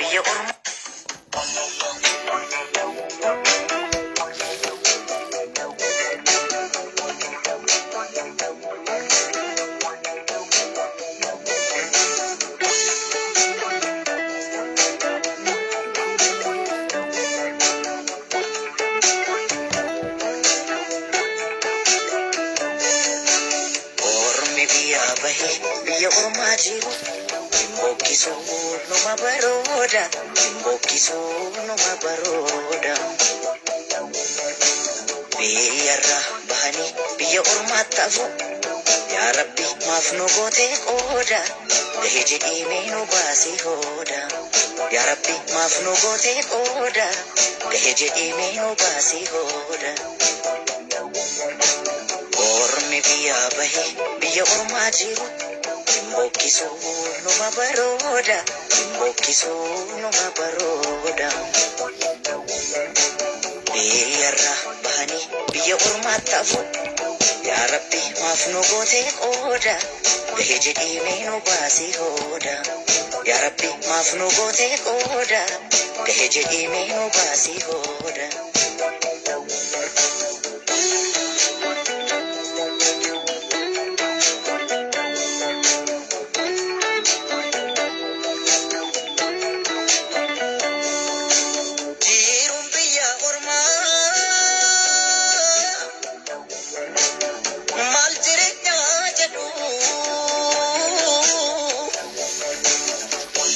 biyya ormaa. Ormi biyyaa bahee biyya ormaa jiru hin bokkisuu numa barooda hin bokkisuu numa barooda. Biyyarraa bahanii biyya ormaatti hafu yaa Rabbi maaf nu gootee qooda gahe jedhii mee nu baasii hooda. Yaa Rabbi maaf nu gootee qooda gahe jedhii mee nu baasii hooda. Ormi biyyaa bahee biyya ormaa jiru hin bokkisuu numa barooda hin bokkisuu numa barooda. Biyyarraa bahanii biyya ormaatti hafu yaa Rabbi maaf nu gootee qooda gahe jedhii mee nu baasii hooda. Yaa Rabbi maaf nu gootee qooda gahe jedhii mee nu baasii hooda. Jiruun biyya ormaa maal jireenyaa jedhu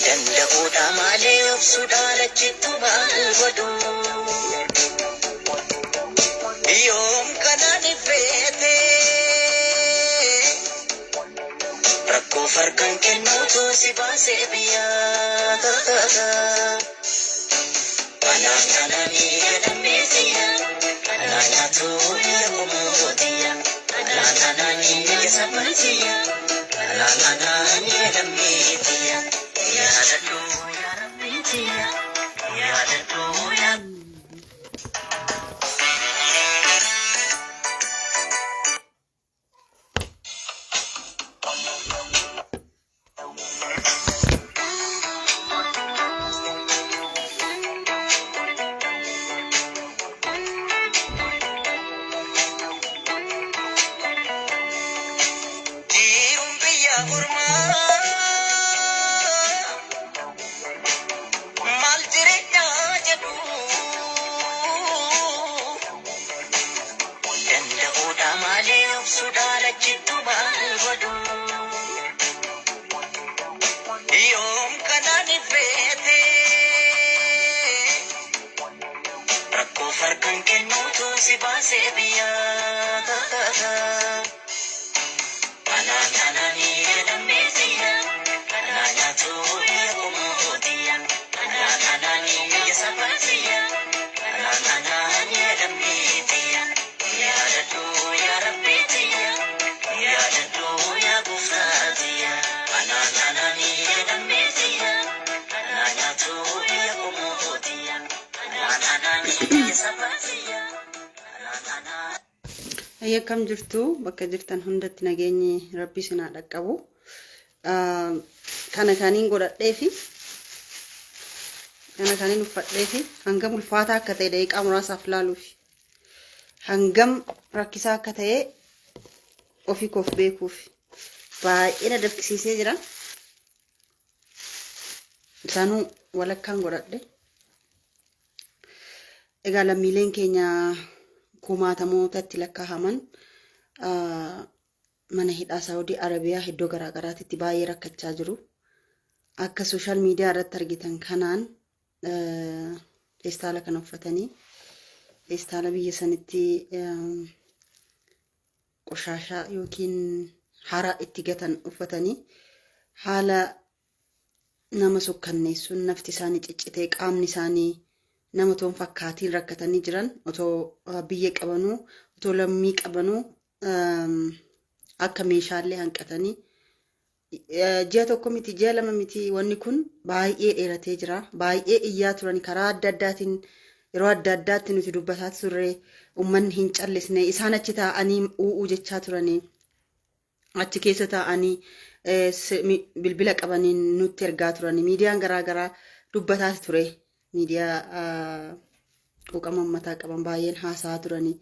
danda'uudha malee obsuudhaan achittu maal godhu yoom kanaan feete rakkoo farkaan kennuutu si baasee biyyaa. Anaan anaanii jedhameetiya anaa nyaatu biyya qomootiyya anaan anaanii biyya sabaatiyya anaan anaanii jedhameetiya yaadadhu yaa rabbiitiyya yaadadhu yaa. Jiruun biyya ormaa maal jireenyaa jedhu danda'uudha malee obsuudhaan achittu maal godhu yoom kanaan feete rakkoo farkaan kennuutu si baasee biyyaa. Anaan anaanii jedhameetiya anaa nyaatu biyya qomootiyya anaan anaanii biyya sabaatiyya anaan anaanii jedhameetiya yaadadhu yaa rabbiitiyya yaadadhu yaa gooftaatiyya anaan anaanii jedhameetiya anaa nyaatu biyya qomootiyya anaan anaanii biyya sabaatiyya anaan anaa. Hayya akkam jirtu bakka jirtan hundatti nageenyi rabbi isin haa dhaqqabu. Kana kaniin godhadhee fi kana kaniin uffadhee fi hangam ulfaataa akka ta'e daqiiqaa muraasaaf laaluuf hangam rakkisaa akka ta'e ofii koof beekuuf baay'ee na dafqisiisee jira. Isaanuu walakkaan godhadhe. Egaa lammiileen keenya kumaatamootatti lakkaa'aman mana hidhaa Saawudii Arabiyaa iddoo garaa garaatitti baay'ee rakkachaa jiru. Akka sooshaal miidiyaa irratti argitan kanaan feestaala kana uffatanii feestaala biyya sanitti qoshaashaa yookiin hara itti gatan uffatanii haala nama sukkanneessuun nafti isaanii ciccitee qaamni isaanii nama otoo hin fakkaatiin rakkatanii jiran otoo biyya qabanuu otoo lammii qabanuu akka meeshaalee hanqatanii ji'a tokko miti ji'a lama miti wanni kun baay'ee dheeratee jira baay'ee iyyaa turan karaa adda addaatiin yeroo adda addaatti nuti dubbataa turre uummanni hin callisne isaan achi taa'anii u'uu jechaa turanii. Achi keessa taa'anii bilbila qabaniin nutti ergaa turani. Miidiyaan garaa garaa Dubbataas ture miidiyaa quuqama uummataa qaban baay'een haasa'aa turanii.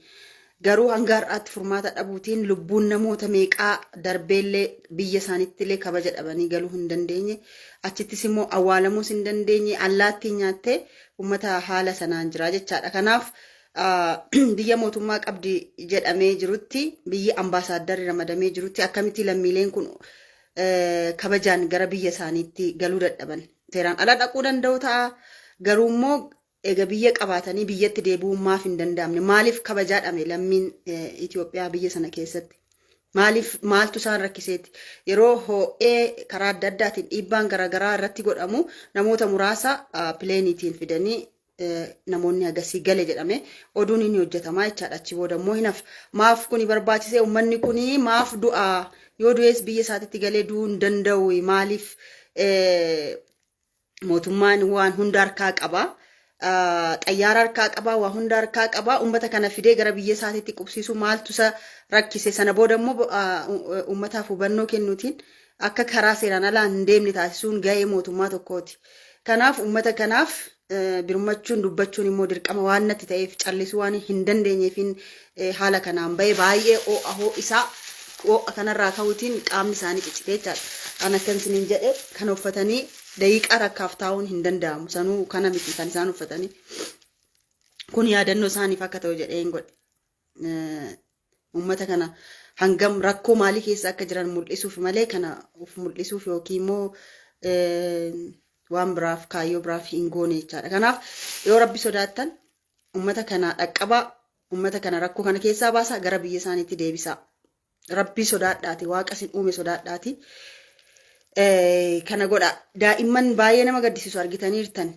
Garuu hanga har'aatti furmaata dhabuutiin lubbuun namoota meeqaa darbeellee biyya isaaniitti illee kabaja dhabanii galuu hin dandeenye. Achittis immoo awwaalamuus hin dandeenye, allaattiin nyaattee uummata haala sanaan jira jechaadha. Kanaaf biyya mootummaa qabdi jedhamee jirutti, biyyi ambaasaaddarri ramadamee jirutti, akkamitti lammiileen kun kabajaan gara biyya isaaniitti galuu dadhaban? Seeraan ala dhaquu danda'u ta'a. Garuu immoo egaa biyya qabaatanii biyyatti deebi'uun maaf hin danda'amne? Maaliif kabajaa dhame lammiin Itoophiyaa biyya sana keessatti? Maaliif, maaltu isaan rakkiseeti? Yeroo ho'ee karaa adda addaatiin dhiibbaan garaagaraa irratti godhamu namoota muraasa planeiitiin fidanii namoonni agasii gale jedhame oduun inni hojjetamaa jechaadha. Achi booda immoo hin hafu. Maaf kuni barbaachisee? Uummanni kuni maaf du'a? Yoo du'ees biyya isaatitti galee du'uu hin danda'u. Maaliif? Mootummaan waan hunda harkaa qaba. Xayyaara harkaa qaba, waa hunda harkaa qaba. Uummata kana fidee gara biyya isaatiitti qubsiisuu maaltu isa rakkise? Sana booda immoo uummataaf hubannoo kennuutiin akka karaa seeraan alaa hin deemne taasisuun gahee mootummaa tokkooti. Kanaaf uummata kanaaf birmachuun, dubbachuun immoo dirqama waan natti ta'eef, callisuu waan hin dandeenyeefin haala kanaan bahee. Baay'ee ho'a, ho'isaa ho'a kanarraa ka'uutiin qaamni isaanii ciccitee jechaadha. An akkan isiniin jedhe, kan uffatanii daqiiqaa takkaaf taa'uun hin danda'amu. Sanuu kana miti kan isaan uffatanii. Kun yaadannoo isaaniif akka ta'u jedhee hin godhe. Uummata kana hangam rakkoo maalii keessa akka jiran mul'isuuf malee, kana of mul'isuuf yookiin immoo waan biraaf, kaayyoo biraaf hin goone jechaadha. Kanaaf yoo Rabbi sodaattan uummata kana dhaqqabaa, uummata kana rakkoo kana keessaa baasaa, gara biyya isaaniitti deebisaa. Rabbii sodaadhaati, Waaqa isin uume sodaadhaati. Kana godha. Daa'imman baay'ee nama gaddisiisu argitaniirtan.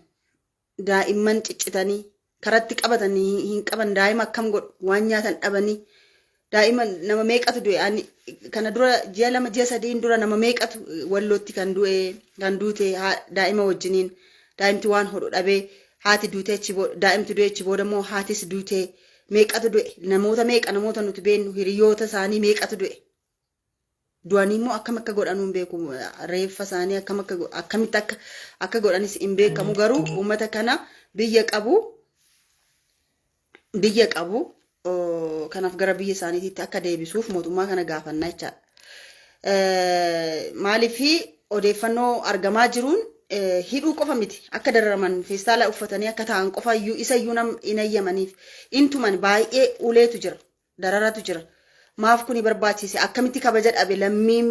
Daa'imman ciccitanii karatti qabatanii hin qaban. Daa'ima akkam godhu? Waan nyaatan dhabanii daa'ima nama meeqatu du'e? Ani kana dura ji'a 2, ji'a 3n dura nama meeqatu Wallootti kan du'e, kan duute daa'ima wajjiniin. Daa'imti waan hodhu dhabee haati duute, achi booda daa'imti du'e, achi booda immoo haatis duute. Meeqatu du'e? Namoota meeqa, namoota nuti beennu, hiriyoota isaanii meeqatu du'e? Du'anii immoo akkam akka godhanuu hin beeku. Reeffa isaanii akkam akka akkamitti akka godhanis hin beekamu. Garuu uummata kana biyya qabu, biyya qabu. Kanaaf gara biyya isaaniitti akka deebisuuf mootummaa kana gaafannaa jechaadha. Maaliif, odeeffannoo argamaa jiruun hidhuu qofa miti, akka dararaman, feestaala uffatanii akka ta'an qofa iyyuu isa iyyuu nam hin ayyamaniif, intuman baay'ee uleetu jira, dararatu jira. Maaf kuni barbaachise? Akkamitti kabaja dhabe lammiin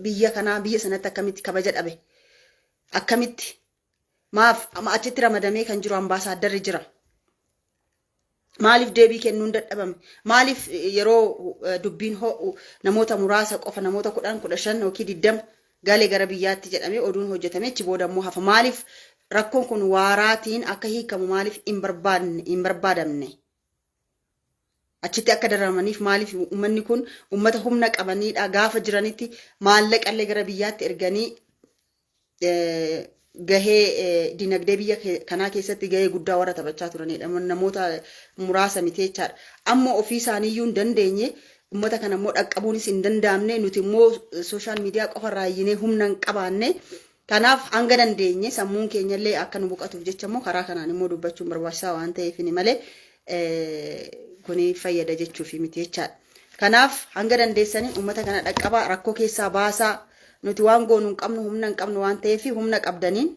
biyya kanaa biyya sanatti? Akkamitti kabaja dhabe? Akkamitti? Maaf achitti ramadamee kan jiru ambaasaaddarri jira. Maaliif deebii kennuun dadhabame? Maaliif yeroo dubbiin ho'u namoota muraasa qofa, namoota 10, 15 yookiin 20 galee gara biyyaatti jedhamee oduun hojjetame, achi booda immoo hafa? Maaliif rakkoon kun waaraatiin akka hiikamu maaliif hin barbaadne, hin barbaadamne? Achitti akka dararamaniif maaliif? Uummanni kun uummata humna qabanidha. Gaafa jiranitti maallaqa illee gara biyyaatti erganii gahee dinagdee biyya kanaa keessatti gahee guddaa warra taphachaa turanidha. Namoota muraasa miti jechaadha. Amma ofii isaaniiyyuu hin dandeenye, uummata kana immoo dhaqqabuunis hin danda'amne. Nuti immoo social media qofarraa iyyinee humna hin qabaanne. Kanaaf hanga dandeenye sammuun keenyallee akka nu boqotuuf jecha immoo karaa kanaan immoo dubbachuun barbaachisaa waan ta'eef malee kuni fayyada jechuufi miti jechaadha. Kanaaf hanga dandeessanii uummata kana dhaqqabaa, rakkoo keessaa baasaa. Nuti waan goonu hin qabnu, humna hin qabnu waan ta'eef, humna qabdaniin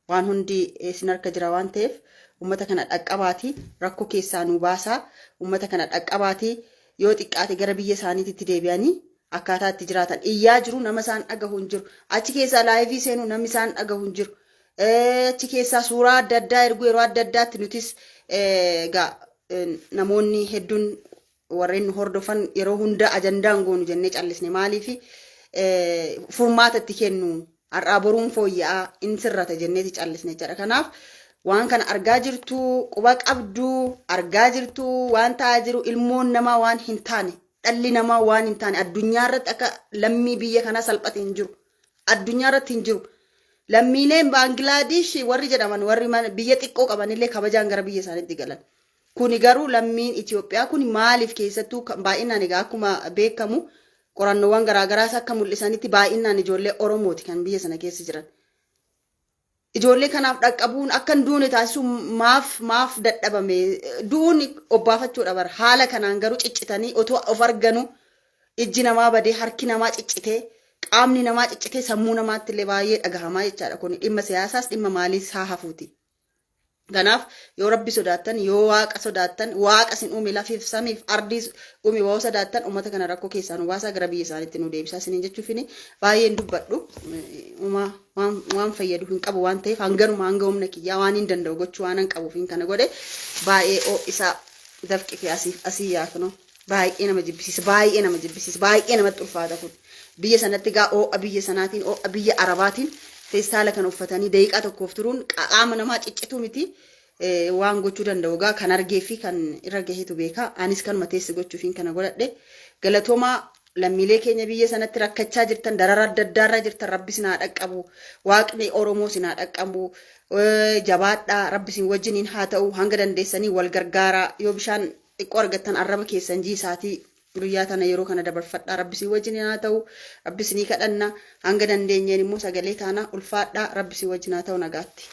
waan hundi isin harka jira waan ta'eef uummata kana dhaqqabaati, rakkoo keessaa nu baasaa. Uummata kana dhaqqabaati, yoo xiqqaate gara biyya isaaniitti deebi'anii akkaataa itti jiraatan. Iyyaa jiru, nama isaan dhagahu hin jiru. Achi keessaa live seenuu namni isaan dhagahu hin jiru. Achi keessaa suuraa adda addaa erguu yeroo adda addaatti. Nutis egaa namoonni hedduun warreen nu hordofan yeroo hunda ajandaan goonu jennee callisne. Maaliif? Furmaata itti kennu, har'aa boruun fooyya'aa, in sirrata jenneeti callisne jechaadha. Kanaaf waan kana argaa jirtu, quba qabdu, argaa jirtu waan ta'aa jiru. Ilmoon namaa waan hin taane, dhalli namaa waan hin taane, addunyaa irratti akka lammii biyya kanaa salphate hin jiru. Addunyaa irratti hin jiru. Lammiileen Baangilaadesh warri jedhaman, warri biyya xiqqoo qabanillee kabajaan gara biyya isaaniitti galan. Kuni garuu lammiin Itoophiyaa kun maaliif keessattuu baay'inaan? Egaa akkuma beekamu, qorannoowwan garaagaraas akka mul'isanitti, baay'inaan ijoollee Oromooti kan biyya sana keessa jiran. Ijoollee kanaaf dhaqqabuun akka hin duune taasisuun maaf dadhabame? Du'uun obbaafachuudha bara. Haala kanaan garuu ciccitanii otoo of arganu ijji namaa badee, harki namaa ciccitee, qaamni namaa ciccitee, sammuu namaatti illee baay'ee dhagahamaa jechaadha. Kun dhimma siyaasaas dhimma maaliis haa hafuuti. Kanaaf yoo Rabbi sodaattan, yoo Waaqa sodaattan, Waaqa isin uume, lafiif samiif ardii uume yoo sodaattan, uummata kana rakkoo keessaa nu baasaa, gara biyya isaaniitti nu deebisaa isiniin jechuufini. Baay'een dubbadhu uumaa waan fayyadu hin qabu waan ta'eef, hanganuma hanga humna kiyyaa waan hin danda'u gochuu waan hin qabuuf kana godhe. Baay'ee isaa dafqi kee asii yaakno baay'ee nama jibbisiisa, baay'ee nama jibbisiisa, baay'ee namatti ulfaata. Kun biyya sanatti gaa oo'a biyya sanaatiin, oo'a biyya Arabaatiin feestaala kan uffatanii daqiiqaa tokkoof turuun qaama namaa ciccitu miti. Waan gochuu danda'u gaa kan argee fi kan irra gaheetu beeka. Anis kanuma teessi gochuufiin kana godhadhe. Galatoomaa. Lammiilee keenya biyya sanatti rakkachaa jirtan, darara adda addaarra jirtan, Rabbi isin haa dhaqqabu. Waaqni Oromoo isin haa dhaqqabu. Jabaadhaa, Rabbi isin wajjiniin haa ta'u. Hanga dandeessanii wal gargaaraa. Yoo bishaan xiqqoo argattan arraba keessan jiisaatii guyyaa tana, yeroo kana dabarfadhaa. Rabbi isin wajjiniin haa ta'u. Rabbi isinii kadhanna. Hanga dandeenyeen immoo sagalee taana. Ulfaadhaa, Rabbi isin wajjin haa ta'u. Nagaatti.